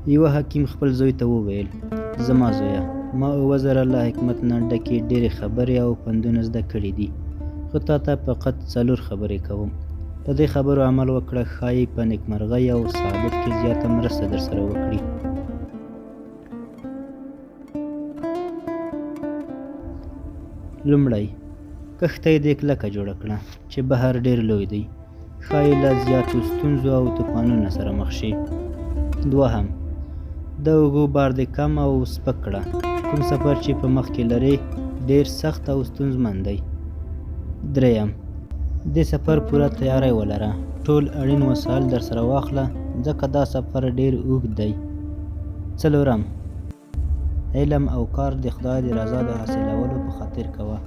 یوه حکیم خپل زوی ته وویل، زما زویه! ما 7000 له حکمت نه ډکې ډېرې خبرې او پندونه زده کړي دي، خو تا ته فقط څلور خبرې کوم. په دې خبرو عمل وکړه، ښایي په نېکمرغۍ او سعادت کې زیاته مرسته درسره وکړي. لومړی، کښتۍ دې کلکه جوړه کړه، چې بحر ډېر لوی دی. ښایي له زیاتو ستونزو او توپانونو سره مخ شي. دوهم، د اوږو بار دې کم او سپک کړه، کوم سفر چې په مخ کې لرې ډېر سخت او ستونزمن دی. درېیم، د سفر پوره تیاری ولره، ټول اړین وسایل درسره واخله، ځکه دا سفر ډېر اوږد دی. څلورم، علم او کار د خدای د رضا د حاصلولو په خاطر کوه.